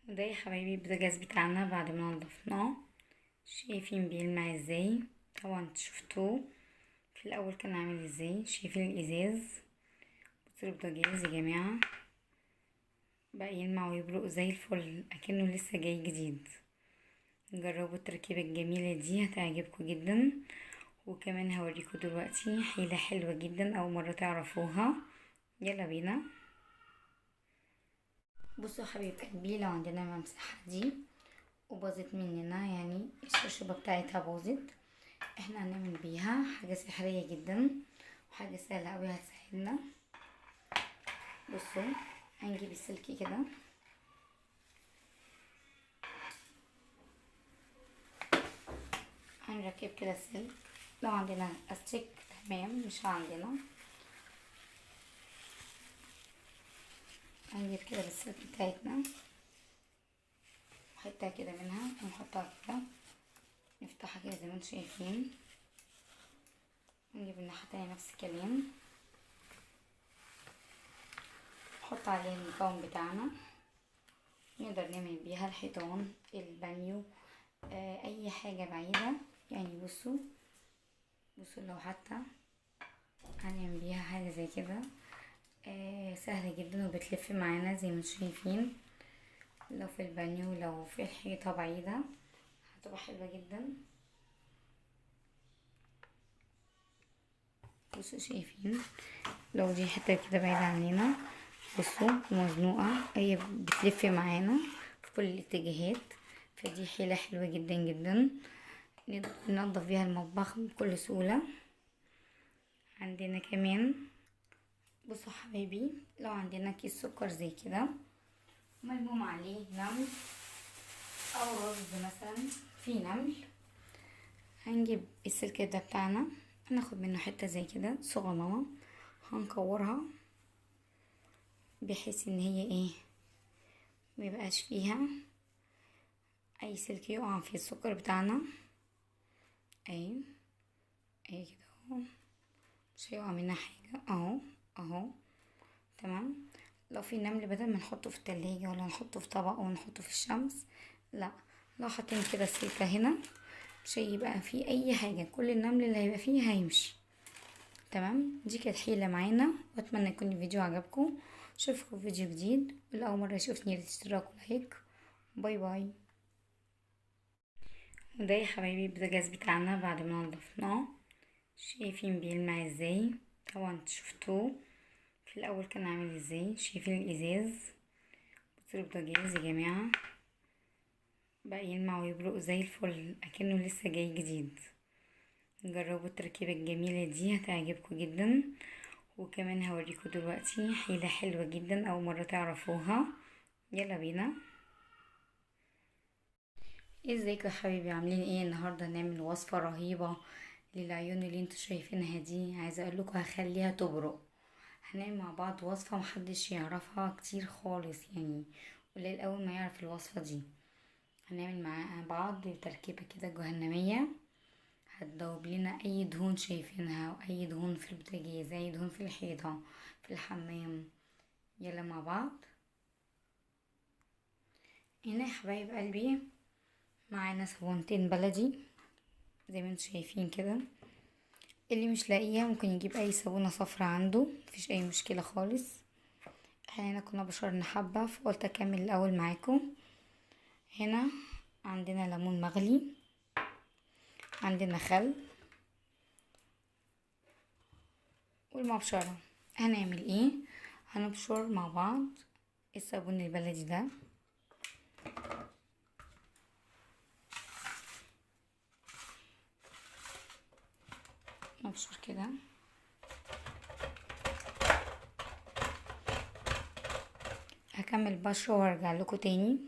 وده يا حبايبي البوتاجاز بتاعنا بعد ما نضفناه، شايفين بيلمع ازاي؟ طبعا شفتوه في الاول كان عامل ازاي. شايفين الازاز؟ بصوا البوتاجاز يا جماعة بقى يلمع ويبرق زي الفل اكنه لسه جاي جديد. جربوا التركيبة الجميلة دي هتعجبكم جدا. وكمان هوريكم دلوقتي حيله حلوة جدا اول مرة تعرفوها. يلا بينا. بصوا يا حبايب قلبي، لو عندنا الممسحه دي وباظت مننا، يعني الشرشبه بتاعتها باظت، احنا هنعمل بيها حاجة سحريه جدا وحاجه سهلة قوي هتساعدنا. بصوا هنجيب السلك كده، هنركب كده السلك. لو عندنا استك تمام، مش عندنا هنجيب كده بالسلك بتاعتنا حتة كده منها ونحطها كده، نفتحها كده زي ما انتم شايفين. نجيب الناحية التانية نفس الكلام، نحط عليها المكون بتاعنا. نقدر نعمل بيها الحيطان، البانيو، اي حاجة بعيدة يعني. بصوا لو حتى هنعمل بيها حاجة زي كده، سهلة جدا وبتلف معانا زي ما انتم شايفين. لو في البانيو، لو في الحيطة بعيدة، هتبقى حلوة جدا. بصوا شايفين لو دي حتة كده بعيدة عننا، بصوا مزنوقة، هي بتلف معانا في كل الاتجاهات. فدي حيلة حلوة جدا جدا، نقدر ننضف بيها المطبخ بكل سهولة. عندنا كمان بصوا حبايبي، لو عندنا كيس سكر زي كده ملموم عليه نمل او رز مثلا في نمل، هنجيب السلك ده بتاعنا، هناخد منه حتة زي كده صغننة، هنكورها بحيث ان هي ايه ميبقاش فيها اي سلك يقع في السكر بتاعنا. اهي اهي كده اهو، مش هيقع منها حاجة اهو اهو تمام. لو في نمل بدل ما نحطه في التلاجة ولا نحطه في طبق او نحطه في الشمس، لا، لو حطينا كده السلكة هنا مش هيبقى فيه اي حاجة، كل النمل اللي هيبقى فيه هيمشي. تمام، دي كانت حيلة معانا، واتمنى يكون الفيديو عجبكم. اشوفكم في فيديو جديد، والاول مرة يشوفني ياريت اشتراك و like. bye bye. وده يا حبايبي البوتاجاز بتاعنا بعد ما نضفناه، شايفين بيلمع ازاي؟ طبعا شفتوه في الاول كان عامل ازاي. شايفين الازاز؟ بصوا البوتاجاز يا جماعة بقى يلمع ويبرق زي الفل اكنه لسه جاي جديد. جربوا التركيبة الجميلة دي هتعجبكم جدا. وكمان هوريكم دلوقتي حيلة حلوة جدا اول مرة تعرفوها. يلا بينا. ازيكم يا حبايبي، عاملين ايه؟ النهارده هنعمل وصفة رهيبة للعيون اللي انتوا شايفينها دي. عايزة اقول لكم هخليها تبرق. هنعمل مع بعض وصفة محدش يعرفها كتير خالص، يعني قليل اول ما يعرف الوصفة دي. هنعمل مع بعض تركيبة كده جهنمية هتدوب لنا اي دهون شايفينها، واي دهون في البوتاجاز، اي دهون في الحيطة، في الحمام. يلا مع بعض. هنا يا حبايب قلبي معانا صابونتين بلدي زي ما انتم شايفين كده. اللي مش لاقيها ممكن يجيب اي صابونه صفرا عنده، مفيش اي مشكلة خالص. احنا هنا كنا بشرنا حبه فقلت اكمل الاول معاكم. هنا عندنا ليمون مغلي، عندنا خل، والمبشره. هنعمل ايه؟ هنبشر مع بعض الصابون البلدي ده. نبشر كده، هكمل بشر وارجع لكم تاني.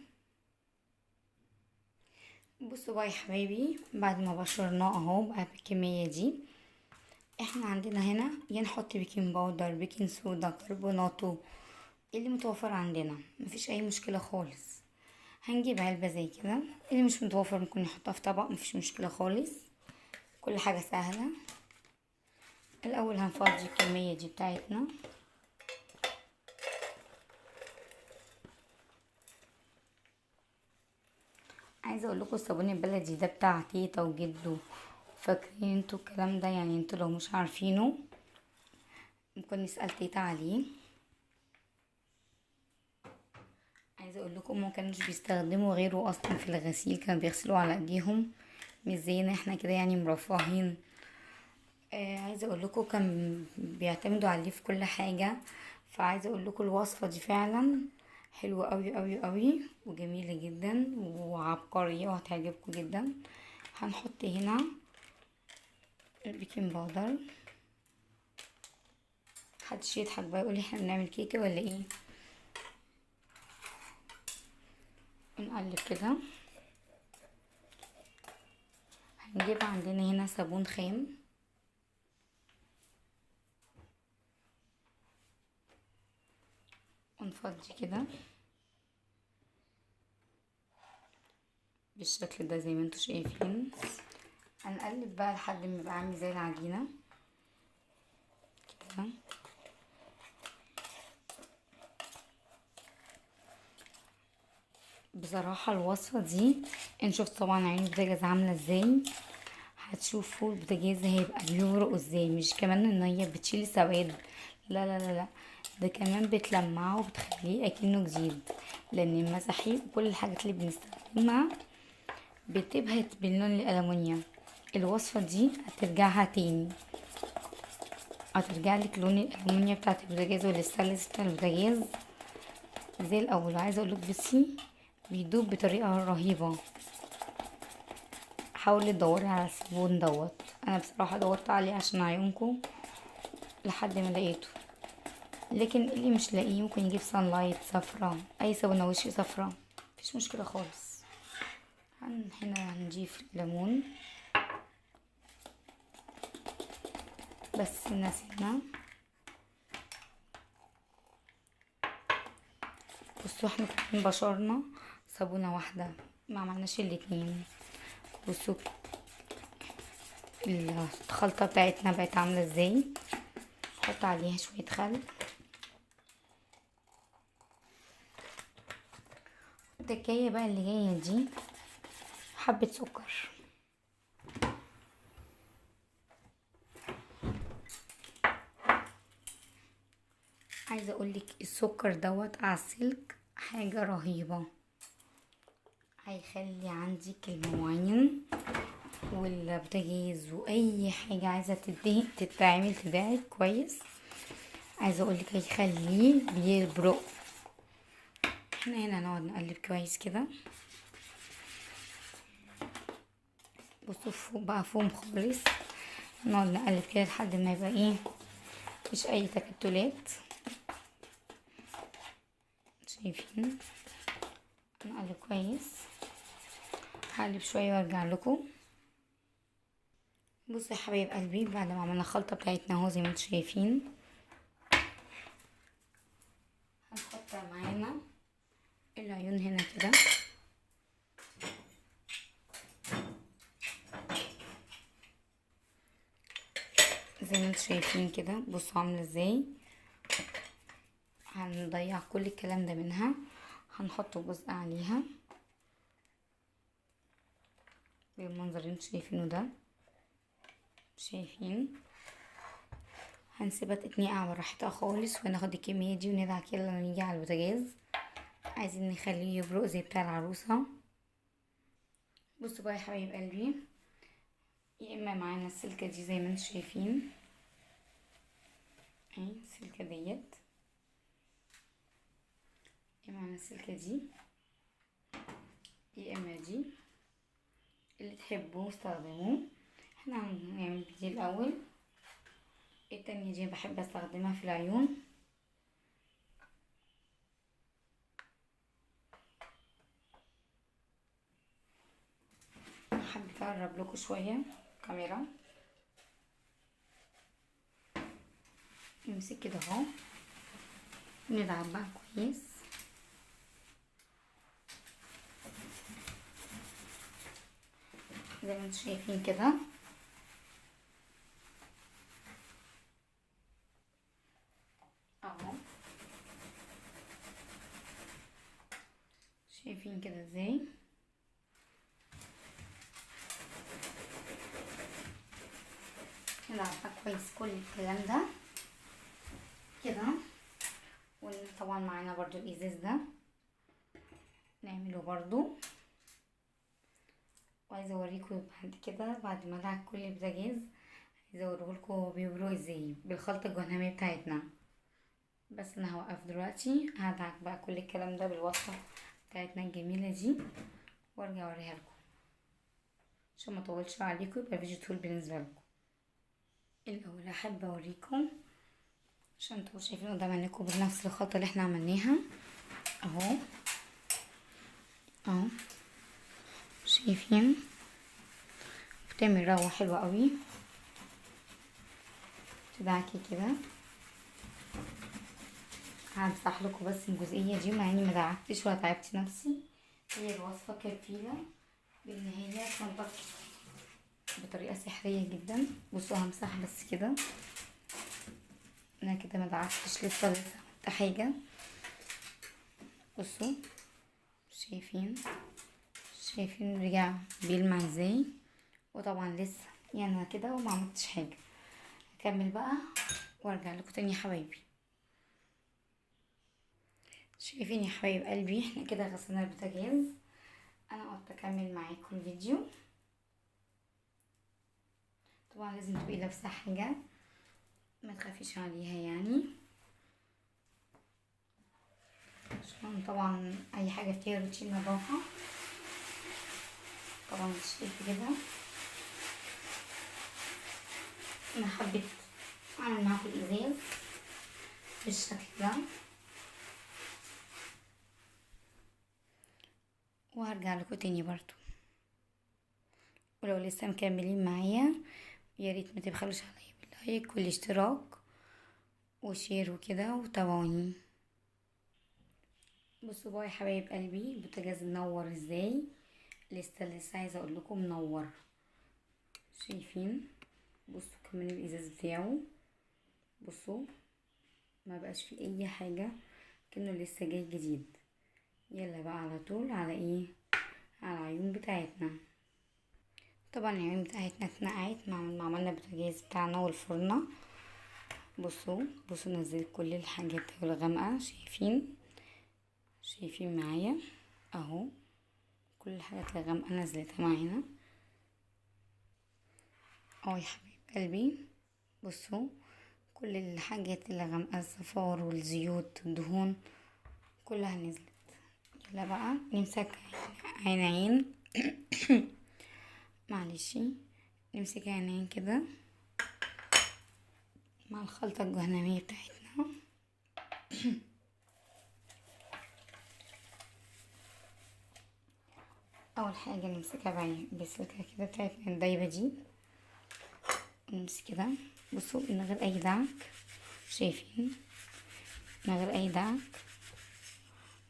بصوا بقى يا حبايبي، بعد ما بشرناه اهو بقى بالكمية دي، احنا عندنا هنا يا نحط baking powder، baking soda، كربوناتو، اللي متوفر عندنا، مفيش اي مشكلة خالص. هنجيب علبة زي كده، اللي مش متوفر ممكن نحطها في طبق، مفيش مشكلة خالص، كل حاجة سهلة. الاول هنفضي الكمية دي بتاعتنا. عايزه اقول لكم الصابون البلدي ده بتاع تيتا وجدو، فاكرين انتوا الكلام ده؟ يعني انتوا لو مش عارفينه ممكن نسال تيتا عليه. عايزه اقول لكم ما كانوش بيستخدموا غيره اصلا في الغسيل، كانوا بيغسلوا على ايديهم، مش زينا احنا كده يعني مرفهين. عايزه اقول لكم كان بيعتمدوا عليه في كل حاجة. فعايزه اقول لكم الوصفة دي فعلا حلوة قوي قوي قوي وجميلة جدا وعبقريه وهتعجبكم جدا. هنحط هنا ال baking powder. محدش يضحك بقى يقول احنا بنعمل كيكة ولا ايه. نقلب كده. هنجيب عندنا هنا صابون خام، ونفضي كده بالشكل ده زي ما انتوا شايفين. هنقلب بقى لحد ما يبقى عامل زي العجينة كده. بصراحة الوصفة دي ان شفت طبعا عين البوتاجاز عامله ازاي، هتشوفوا البوتاجاز هيبقى بيورق ازاي. مش كمان ان هي بتشيل سواد، لا لا لا لا، ده كمان بتلمعه وبتخليه اكنه جديد، لان المساحيق وكل الحاجات اللي بنستخدمها بتبهت باللون الالومنيوم. الوصفة دي هترجعها تاني، هترجع لك لون الالومنيوم بتاعت البوتاجاز والستانلس بتاع البوتاجاز زي الاول. عايزه اقول لك بصي بيدوب بطريقة رهيبة. حاولي تدوري على الصابون دوت، انا بصراحة دورت عليه عشان عيونكم لحد ما لقيته، لكن اللي مش لاقيه ممكن يجيب Sunlight صفرا، اي صابونه وش صفرا، مفيش مشكلة خالص. هنا هنضيف ليمون بس سنة سنة. بصوا احنا كمان بشرنا صابونه واحدة، ما عملناش الاتنين. بصوا الخلطة بتاعتنا بقت عامله ازاي. نحط عليها شوية خل. التكايه بقى اللي جاية دي حبه سكر. عايزه اقولك السكر دوت على السلك حاجة رهيبة، هيخلي عندك المواعين والبوتاجاز واي حاجة عايزه تتعمل تدعك كويس. عايزه اقولك هيخليه بيبرق. احنا هنا نقعد نقلب كويس كده. بصوا فوق بقى فوم خالص، نقعد نقلب كده لحد ما يبقى ايه، مفيش اي تكتلات. شايفين؟ نقلب كويس. هقلب شوية وارجع لكم. بصوا يا حبايب قلبي، بعد ما عملنا الخلطة بتاعتنا اهو زي ما انتم شايفين، هنحط معانا العيون هنا كده. زي ما انتم شايفين كده، بصوا عامله ازاي. هنضيع كل الكلام ده منها، هنحط جزء عليها بالمنظر اللي انتم شايفينه ده. شايفين؟ هنسيبها تتنقع براحتها خالص، وناخد الكمية دي وندعك كده لما نيجي على البوتاجاز. عايزين نخليه يبرق زي بتاع العروسة. بصوا بقى يا حبايب قلبي، يا اما معانا السلكه دي زي ما انتم شايفين، اهي السلكه ديت، يا معانا السلكه دي، يا اما دي، اللي تحبوه استخدموه. احنا هنعمل دي الاول. التانية دي بحب استخدمها في العيون. حبيت اقرب لكم شوية كاميرا. نمسك كده اهو، ندعم بقى كويس. زي ما انتم شايفين كده. اهو شايفين كده ازاي. ندعك كويس كل الكلام ده كده. وطبعا معانا برضو الازاز ده نعمله برضو. وعايزه اوريكم بعد كده، بعد ما ادعك كل البوتاجاز عايزه اوريهولكوا هو بيبرق ازاي بالخلطه الجهنميه بتاعتنا. بس انا هوقف دلوقتي، هدعك بقى كل الكلام ده بالوصفه بتاعتنا الجميلة دي وارجع اوريها لكم عشان ما اطولش عليكم، يبقى فيديو طول بالنسبة لكم. الاول احب اوريكم عشان انتوا شايفين قدام عينيكم بنفس الخلطة اللي احنا عملناها اهو اهو، شايفين بتعمل رغوه حلوة قوي. تدعكي كده، همسح لكم بس الجزئية دي مع اني ما دعكتش ولا تعبت نفسي. هي الوصفة كفيله بان هي تنضف بطريقة سحريه جدا. بصوا همسح بس كده، انا كده ما دعكتش لسه عملت حاجة. بصوا شايفين رجع بيلمع ازاي. وطبعا لسه يعني انا كده وما عملتش حاجة. هكمل بقى وارجع لكم تاني يا حبايبي. شايفين يا حبايب قلبي احنا كده غسلنا البوتاجاز. انا قلت اكمل معاكم الفيديو. طبعا لازم تبقي لابسه حاجة ما تخافيش عليها يعني، عشان طبعا اي حاجة فيها روتين نظافة. طبعا شايفه كده انا حبيت اعمل معاكم الازاز بالشكل ده، وهرجع لكم تاني برضو. ولو لسه مكملين معايا يا ريت ما تبخلوش عليا بال like والاشتراك و share وكده، وتابعوني. بصوا بقى يا حبايب قلبي البوتاجاز منور ازاي، لسه عايزه اقول لكم منور. شايفين؟ بصوا كمان الازاز بتاعه، بصوا ما بقاش فيه اي حاجة، كأنه لسه جاي جديد. يلا بقى على طول على ايه، على العيون بتاعتنا. طبعا العيون بتاعتنا اتنقعت مع ما عملنا البوتاجاز بتاعنا والفرنه. بصوا نزلت كل الحاجات الغامقه، شايفين معايا اهو، كل الحاجات الغامقه نزلتها معانا اهو يا حبيب قلبي. بصوا كل الحاجات اللي غامقه، الصفار والزيوت والدهون كلها نزلت. يلا بقى نمسك عين عين معلش، نمسك عين عين كده مع الخلطة الجهنمية بتاعتنا. اول حاجة نمسكها بعين بالسلكة كده بتاعتنا الدايبة دي، نمسك كده. بصوا من غير اي دعك، شايفين من غير اي دعك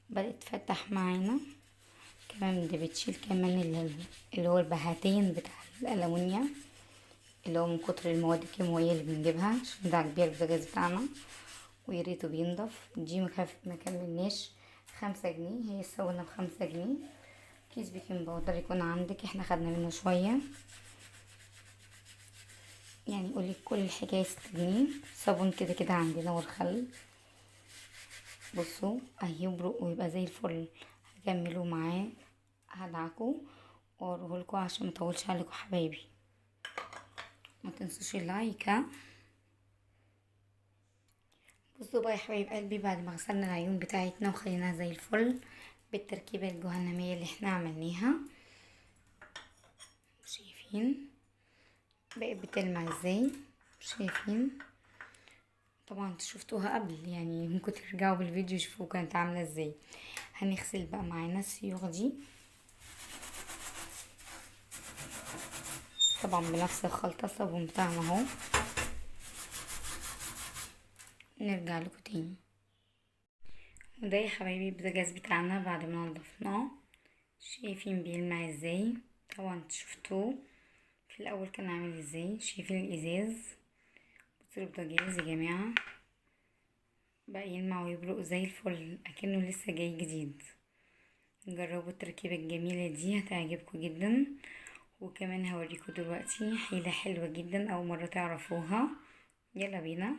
بدأت تفتح معانا. كمان ده بتشيل كمان اللي هو البهاتين بتاع الألمونيا، اللي هو من كتر المواد الكيماوية اللي بنجيبها عشان ندعك بيها البوتاجاز بتاعنا، ويا ريته بينضف. دي ما كملناش 5 جنيه، هي الصابونة ب5 جنيه. كيس baking powder يكون عندك، احنا خدنا منه شوية، يعني قولي كل الحكاية 6 جنيه. صابون كده كده عندنا والخل. بصوا هيبرق ويبقى زي الفل. هكملوا معاه، هدعكوا واوريهولكوا عشان ما اطولش عليكم حبايبي. ما تنسوش ال like. بصوا بقى يا حبايب قلبي، بعد ما غسلنا العيون بتاعتنا وخليناها زي الفل بالتركيبة الجهنمية اللي احنا عملناها، شايفين بقت بتلمع ازاي؟ شايفين؟ طبعا انتوا شفتوها قبل، يعني ممكن ترجعوا بالفيديو شوفوا كانت عاملة ازاي. هنغسل بقى معانا الصيوغ دي طبعا بنفس الخلطة، الصابون بتاعنا اهو. نرجع لكم تاني. وده يا حبايبي البوتاجاز بتاعنا بعد ما نضفناه، شايفين بيلمع ازاي؟ طبعا انتوا شفتوه في الاول كان عامل ازاي. شايفين الازاز؟ بصوا البوتاجاز يا جماعة بقى يلمع ويبرق زي الفل، اكنه لسه جاي جديد. جربوا التركيبة الجميلة دي هتعجبكم جدا، وكمان هوريكم دلوقتي حيلة حلوة جدا اول مرة تعرفوها. يلا بينا.